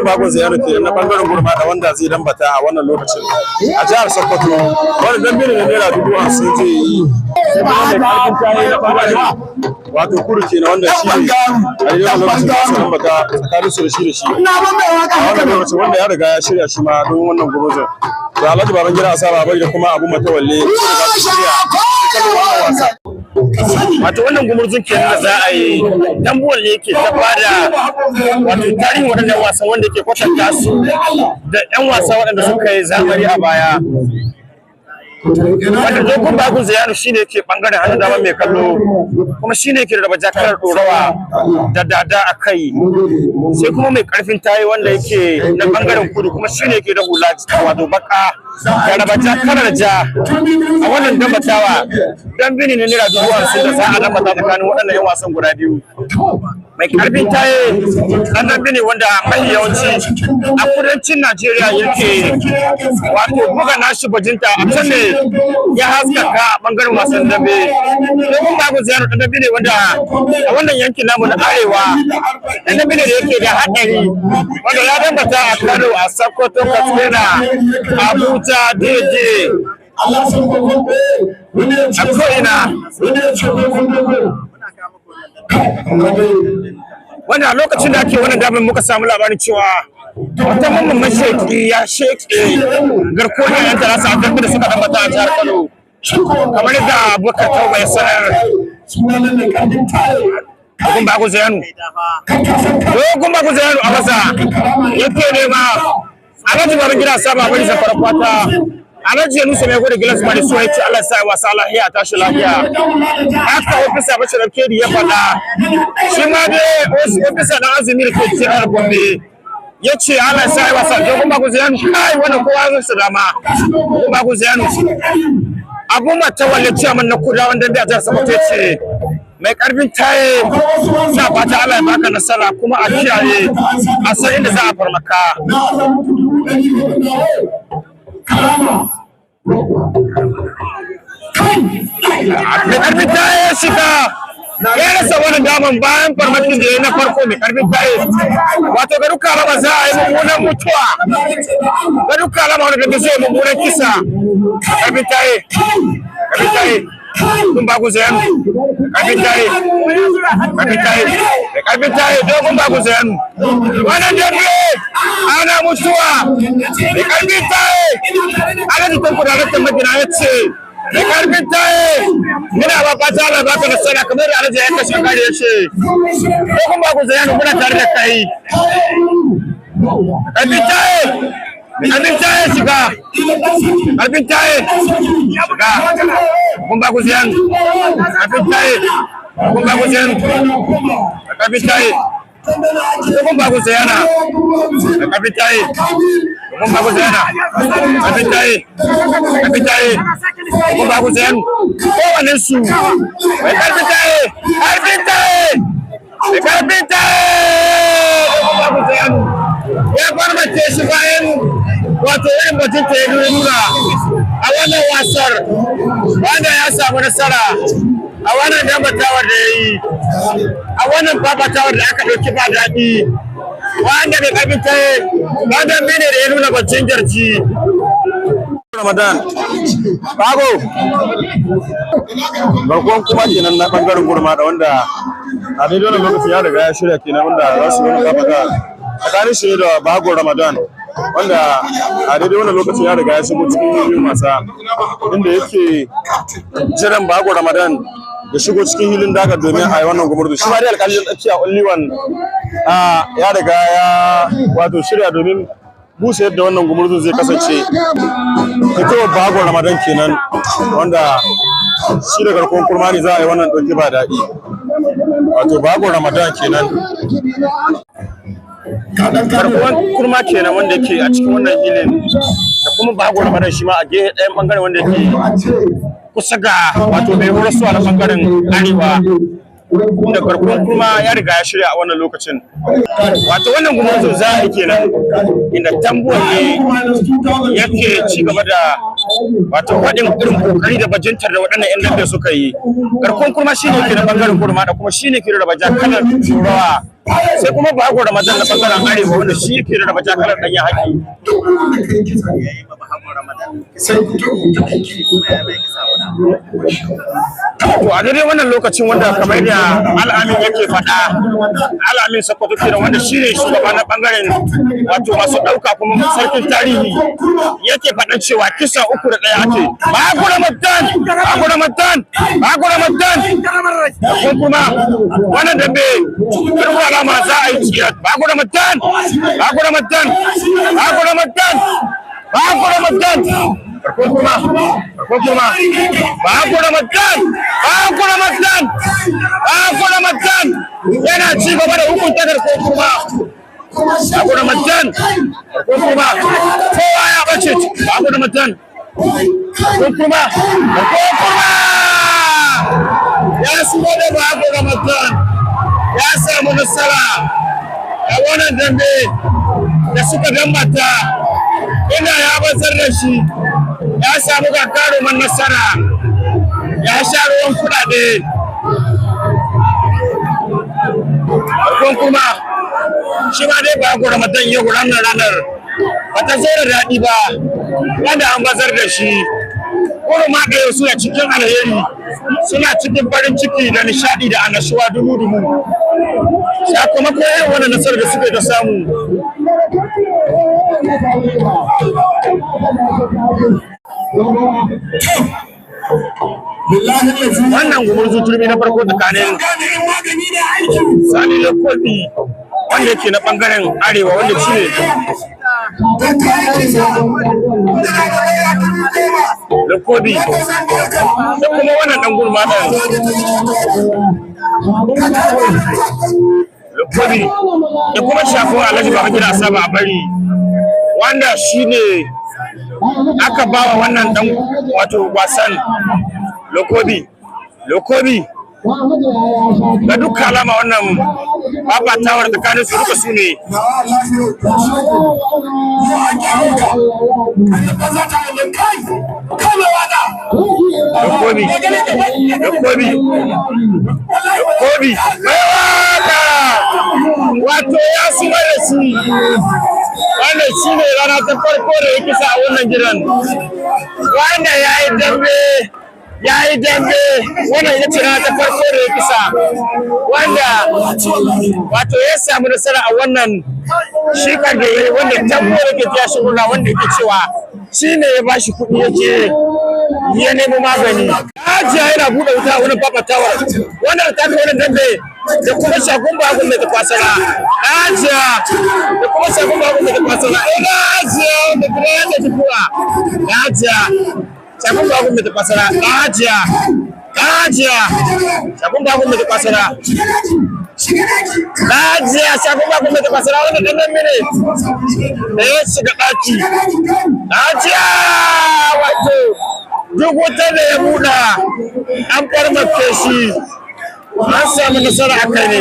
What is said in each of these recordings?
Bagon Ziyanu kenan na bangaren Gurma da wanda zai dambata a wannan lokacin a jihar Sokoto. Wani dambe ne na ₦50,000 zai yi. Sai kuma mai karfin tayi na bangaren wato kudu kenan, wanda shi ne a daidai wannan lokacin za su dambata tsakanin su da shi da shi a wannan lokacin, wanda ya riga ya shirya shi ma don wannan gumurzun. Da Alhaji Babangida Asaba Bai da kuma Abu Matawalle su riga su shirya kallon wannan wasa. Wato wannan gumurzun kenan da za a yi, Tambuwal ne yake ta bada wato tarihin waɗannan wasan, wanda yake kwatanta su da 'yan wasa waɗanda suka yi zamani a baya, wanda Dogon Bagun Zayanu shine yake bangaren hannun dama mai kallo, kuma shine yake da jakarar ɗorawa da dada a kai. Sai kuma mai karfin tayi wanda yake na bangaren kudu, kuma shine yake da hula wato baka da raba jakarar ja. A wannan dambatawa, dambe ne na ₦50,000 da za a dambata tsakanin waɗannan 'yan wasan guda biyu. Mai karfin taye ɗan dambe ne wanda mai yawanci a kudancin Najeriya yake wato buga nashi bajinta, a can ne ya haskaka a bangaren wasan dambe. Dogon Babu Ziyara ɗan dambe ne wanda a wannan yankin namu na arewa ɗan dambe ne da yake da haɗari, wanda ya dambata a Kano, a Sokoto, Katsina, Abuja, daidai a ko'ina. Wanda a lokacin da ake wannan damin muka samu labarin cewa wata mamman masheki ya sheke garkuwar yayan tarasa a dambe da suka dambata a jihar Kano, kamar yadda Abubakar Tauba ya sanar. Dogon Bago Zayanu, Dogon Bago Zayanu a masa yake nema. Alhaji Baban Gida Saba Bari Zafara Kwata, Alhaji Yanusa Mai Gode Gilas Mari so ya ce Allah sa wasa lahiya, tashi lahiya. Haka ofisa Bashir Alkedi ya faɗa. Shi ma dai ofisa dan Azumi da ke jihar Gombe ya ce Allah sa wasa. Dogon Bago Zayanu, kai, wannan kowa zai su dama. Dogon Bago Zayanu, Abu Matawalle, ciyaman na Kudawan dambe a jihar Sokoto, ya ce mai karfin taye na fata Allah ya baka nasara, kuma a kiyaye a san inda za a farmaka. Mai karfin taye shiga ya rasa wani daman bayan farmakin da ya yi na farko. Mai karfin taye, wato ga duka alama za a yi mummunan mutuwa, ga duka alama wani da zai mummunan kisa. Karfin taye, karfin taye kun ba ku sayan karfin taye, karfin taye, karfin taye, dogon ba ku sayan. Wannan dambe ana mutuwa da karfin taye. Alhaji Tanko da Alhaji Magina ya ce da karfin taye muna ba fata Allah baka nasara, kamar da Alhaji ya kashe kare ya ce dogon ba ku sayan muna tare da kai. Karfin taye, karfin taye shiga, karfin taye shiga, kun ba ku sayan karfin taye, kun ba ku sayan karfin taye, kun ba ku sayana karfin taye, kun ba ku sayana karfin taye, karfin taye, kun ba ku sayan. Kowannen su mai karfin taye, karfin taye, mai karfin taye, kun ba ku sayan ya farmace shi bayan wato irin batun ta ya nuna a wannan wasar, wanda ya samu nasara a wannan dambatawar da ya yi, a wannan fafatawar da aka ɗauki ba daɗi, wanda mai ƙarfin ta wanda mene da ya nuna bacin jarci. Ramadan Bago garkuwan kuma kenan na bangaren Gurma da wanda a daidai wannan lokacin ya riga ya shirya kenan, wanda za su yi wani fafata tsakanin shi da Bago Ramadan, wanda a daidai wannan lokacin ya riga ya shigo cikin hilin wasa, inda yake jiran Bago Ramadan ya shigo cikin hilin daga domin a yi wannan gumurzu. Shi ma dai alƙalin tsakiya Oliwan ya riga ya wato shirya domin busa yadda wannan gumurzun zai kasance. Fitowar Bago Ramadan kenan, wanda shi da garkuwar kurma ne za a yi wannan ɗauki ba daɗi. Wato Bago Ramadan kenan, Garkuwan kurma kenan wanda yake a cikin wannan hilin, da kuma Bago Ramadan shi ma a gehe ɗayan bangaren, wanda yake kusa ga wato mai horaswa na bangaren arewa, da garkuwan kurma ya riga ya shirya a wannan lokacin. Wato wannan gumurzun za a yi kenan, inda Tambuwan ne yake ci gaba da wato faɗin irin kokari da bajintar da waɗannan 'yan dambe suka yi. Garkuwan kurma shine ke na bangaren kurma da kuma shine ke da raba kalar turawa. Sai kuma Bago Ramadan na bangaren arewa, wanda shi yake da raba takarar ɗanyen haƙi. To, a daidai wannan lokacin, wanda kamar da Al'amin yake faɗa, Al'amin Sokoto kenan, wanda shi ne shugaba na bangaren wato masu ɗauka kuma sarkin tarihi, yake faɗan cewa kisa 3 da 1 ake. Bago Ramadan, Bago Ramadan, Bago Ramadan ko kuma wannan dambe duk alama za a yi ciyar. Bago Ramadan, Bago Ramadan, Bago Ramadan, Bago Ramadan ko kuma ko kuma Bago Ramadan, Bago Ramadan, Bago Ramadan yana ci gaba da hukunta garko kuma Bago Ramadan ko kuma kowa ya bace. Bago Ramadan ko kuma ko kuma ya shigo da Bago Ramadan ya samu nasara a wannan dambe da suka dambata, ina ya bazar da shi, ya samu gagarumin nasara, ya sha ruwan kuɗaɗe. Farkon kuma shi ma dai Bago Ramadan yau ranar ba ta zo da daɗi ba, wanda an bazar da shi. Kurma ɗaya suna cikin alheri, suna cikin farin ciki da nishaɗi da annashuwa dumu-dumu sakamakon irin wannan nasarar da suka ta samu. Wannan gumurzu turmi na farko tsakanin Sani Lokobi, wanda yake na bangaren arewa, wanda shi ne Lokobi, da kuma wannan dan gurma ɗin Lokobi, da kuma shafin Alhaji Babangida Saba a bari, wanda shi ne aka bawa wannan dan wato wasan Lokobi. Lokobi, ga dukkan alama wannan babatawar tsakanin su duka su ne. Lokobi, Lokobi, Lokobi mai waka, wato ya suma da shi. Wannan shi ne rana ta farko da ya kisa a wannan gidan, wanda ya yi dambe, ya yi dambe. Wannan ita ce rana ta farko da ya kisa, wanda wato ya samu nasara a wannan shikar da ya yi, wanda tabbo yake tiya shi murna, wanda yake cewa shi ne ya bashi kuɗi yake ya nemo magani. Hajiya yana buɗe wuta a wurin fafatawa wannan ta wannan dambe da kuma shakun bagun mai tafasara. Hajiya da kuma shakun bagun mai tafasara. Ina hajiya wanda kuma yadda tafiya. Hajiya, shakun bagun mai tafasara. Hajiya, hajiya, shakun bagun mai tafasara. Hajiya, shakun bagun mai tafasara. Wanda ɗan nan mene da ya shiga ɗaki. Hajiya, wato duk wutar da ya buɗa an farmake shi, an samu nasara a kai ne.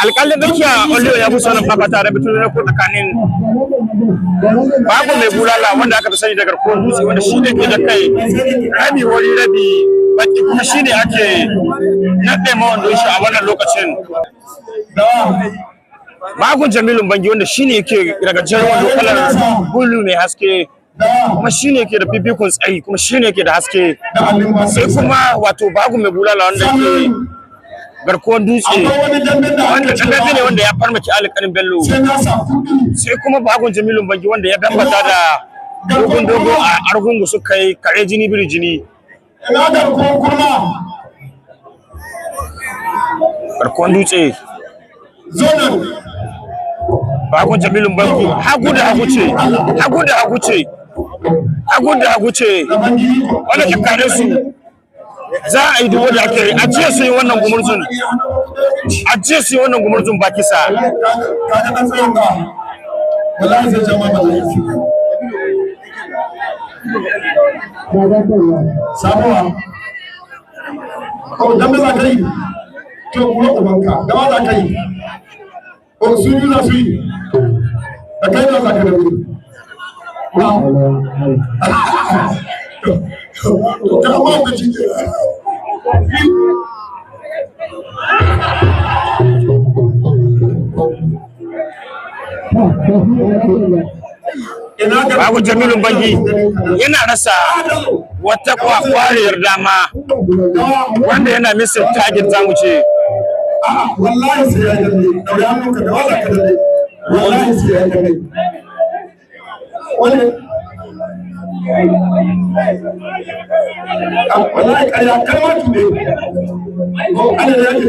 Alƙalin dukiya Oliyo ya busa wannan fafata da bitu na ko tsakanin Babu Mai Bulala, wanda aka fi sani da Garkuwar Dutse, wanda shi ne ke da kai rabi wani rabi baki, kuma shi ne ake naɗe mawandon shi a wannan lokacin. Bagun Jamilun Bangi, wanda shi ne yake daga jan wando kalar bulu mai haske, kuma shi ne ke da fifikon tsayi, kuma shi ne ke da haske. Sai kuma wato Bagu Mai Bulala, wanda ke Garkuwar Dutse, wanda ɗan ne wanda ya farmaki Alƙalin Bello. Sai kuma Bagon Jamilun Bangi, wanda ya dambata da Dogon Dogo a Argungu, suka yi kare jini biri jini. Garkuwar Dutse, Bagon Jamilun Bangi, hagu da hagu ce, hagu da hagu ce, hagu da hagu ce wanda ke kare su. Za a yi duk wanda ake yi a jiya su yi wannan gumurzun, a jiya su yi wannan gumurzun ba kisa. Kaga dan tsayon ga, wallahi sai jama'a ba zai samuwa. Oh, dan za ka yi to kuma ubanka da ba za ka yi. Oh, su yi za su yi da kai da za ka da wuri to ka ma ka ci. Babu Jamilu Bangi yana rasa wata kwakwariyar dama wanda yana missing target, zamu ce. Wallahi sai ya dambe, daure hannunka da wala ka dambe. Wallahi sai ya dambe. Wani wallahi ƙarya kalmar tube ko ana da yake.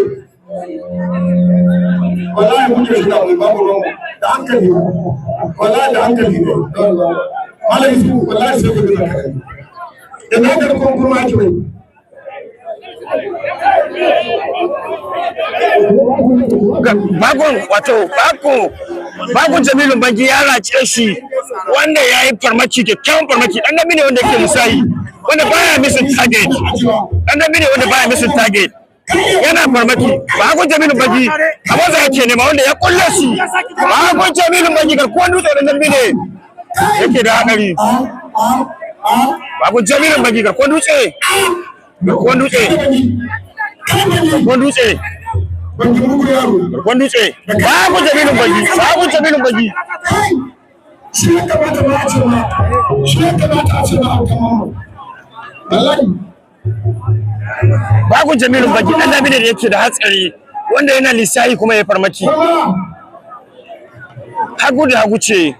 Wallahi kuke shi da mai babu ruwan da hankali, wallahi da hankali ne. Malam Yusuf, wallahi sai ku bi kai da na ga kun kuma ake mai. Bagon, wato Bagon Jamilu Bangi ya race shi, wanda ya yi farmaki, kyakkyawan farmaki. Dan dambe ne wanda yake musayi, wanda baya missing target. Dan dambe ne wanda baya missing target, yana farmaki. Bagon Jamilu Bangi a maza yake nema, wanda ya kulle shi. Bagon Jamilu Bangi garkuwan dutse, dan dambe ne yake da hadari. Bagon Jamilu Bangi garkuwan dutse, garkuwan dutse, garkuwan dutse. Ban ji mugu yaro. Garkuwan dutse, Bagon Jamilu Bangi, Bagon Jamilu Bangi. Shi ya kamata ma a ce ma, shi ya kamata a ce ma aukan mamman, wallahi. Bagon Jamilu Bangi dan dambe ne da yake da hatsari, wanda yana lissahi kuma ya farmaki. Kuma Hagu da hagu ce,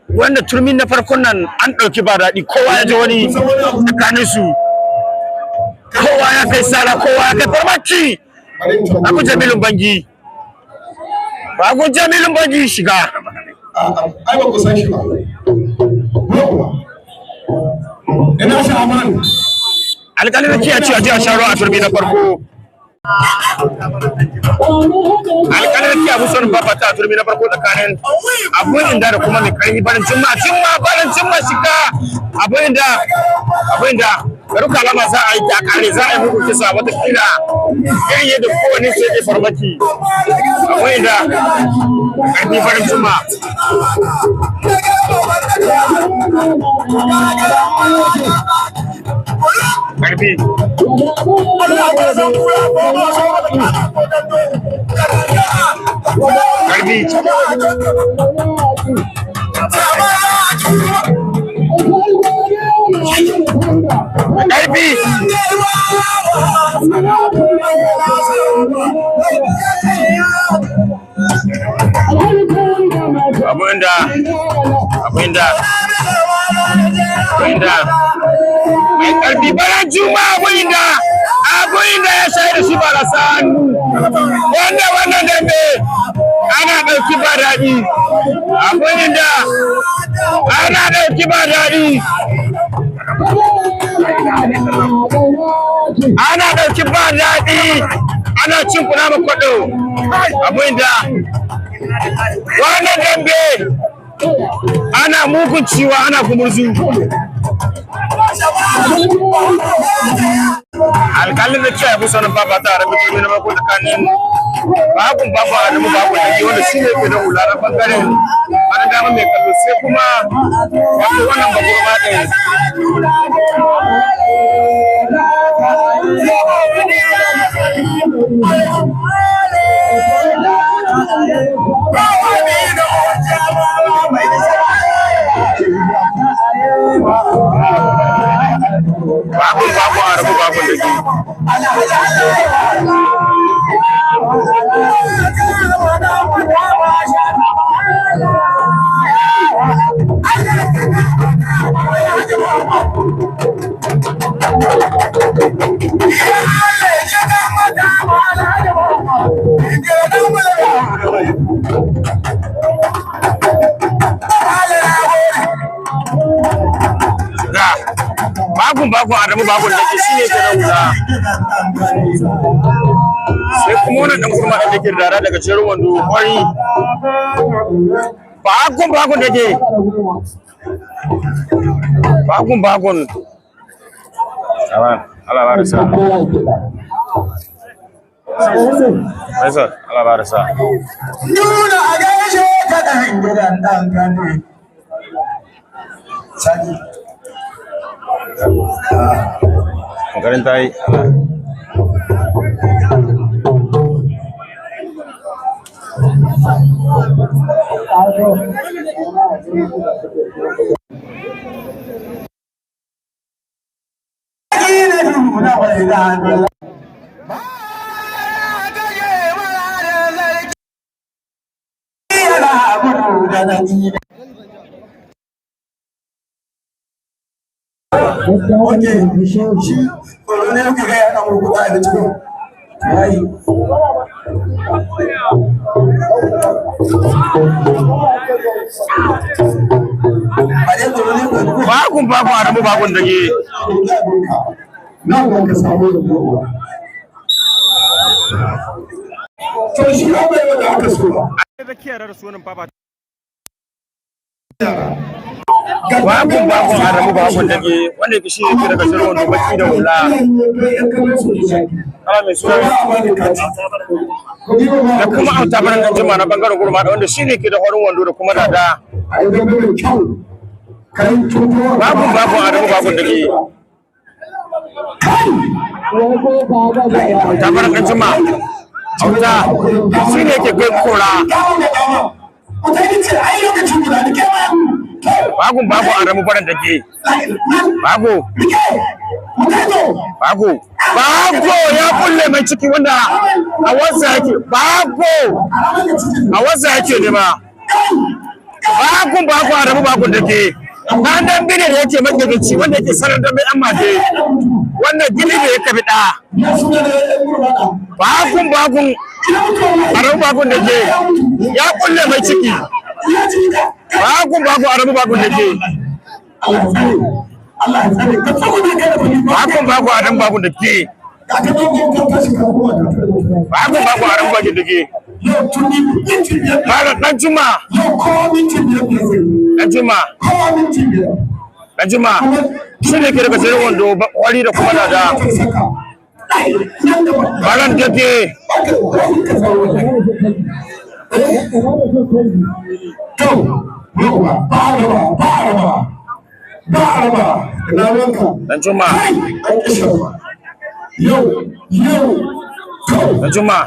wanda turmi na farkon nan an ɗauki ba daɗi, kowa ya ji wani tsakanin su, kowa ya kai sara, kowa ya kai farmaki. Bari in tambaye. Bagon Jamilu Bangi, Bagon Jamilu Bangi shiga. A'a, ai ba ku san shi ba. Ba ina shi aman. Alƙalin da kiyaye cewa jiya sha ruwa a turmi na farko. Alƙalin da kiyaye musu fafata a turmi na farko tsakanin Abun Inda da kuma mai ƙarfi Barin Cimma. Cimma, Barin Cimma shiga. Abun Inda, Abun Inda garuka alama za a yi ta kare, za a yi muku kisa watakila, irin yadda kowane sai ke farmaki. Abun Inda, ƙarfi Barin Cimma. Ƙarfi. Ƙarfi. Ƙarfi. Abun Inda, Abun Inda, Abun Inda mai ƙarfi Baran Juma. Abun Inda, Abun Inda ya shayar da shi barasa hannu, wanda wannan dambe ana ɗauki ba daɗi. Abun Inda ana ɗauki ba daɗi, ana ɗauki ba daɗi, ana cin kuna kwaɗo. Abun Inda, wannan dambe ana mugun ciwa, ana gumurzu. Alƙalin da kiyaye musu wani fafata a rabin turmi na mako tsakanin Bagun Babu Adamu Bagun da ke, wanda shi ne ke da hula na bangaren hannun dama mai kallo, sai kuma wato wannan bagurma ɗin. Bagun Babu Adamu Bagun da ke. Ga Bagun Bagun Adamu Bagun da ke, shi ne ke da hula, sai kuma wannan dan kurma da ke da daga jerin wando kwari. Bagun Bagun da ke, Bagun Bagun. Allah ba da sa. Faisal, Allah ba da sa. Nuna a gaishe ka ɗan gidan ɗan Kano. Sani. Kokarin ta yi. Oke, shi tsoro ne kuke gaya ana murkuɗa a cikin. Yayi. Ba dai tsoro ne kuke Bakun bakun Adamu bakun dage. Nan ba ka samu rubuwa. To shi ya bai wanda aka so ba. Bakun bakun Adamu bakun dage wanda yake shi yake daga shirin wando baki da hula. Ana mai suna da kuma auta baran dan jima na bangaren gurma da wanda shine ke da horin wando da kuma dada. Bakun bakun Adamu bakun dage. Auta baran dan jima. Auta shi ne ke kai kora. Bakun bakun Adamu baran dage. Bago. Bago. Bago ya kulle mai ciki wanda a wasa yake. Bago. A wasa yake ne ma. Bakun bakun Adamu bakun dake. Dan dan bine da yake magidanci wanda yake sanar da mai amma dai. Wannan gini da ya kabi da. Bakun bakun Adamu bakun dake. Ya kulle mai ciki. Bakun bakun Adamu bakun dake. Bakun bakun Adamu bakun dake. Bakun bakun Adamu bakun dake. Malam dan Juma. Dan Juma. Dan Juma. Shi ne ke daga cikin wando wari da kuma dada. Baran dake. Dan Juma. Dan Juma.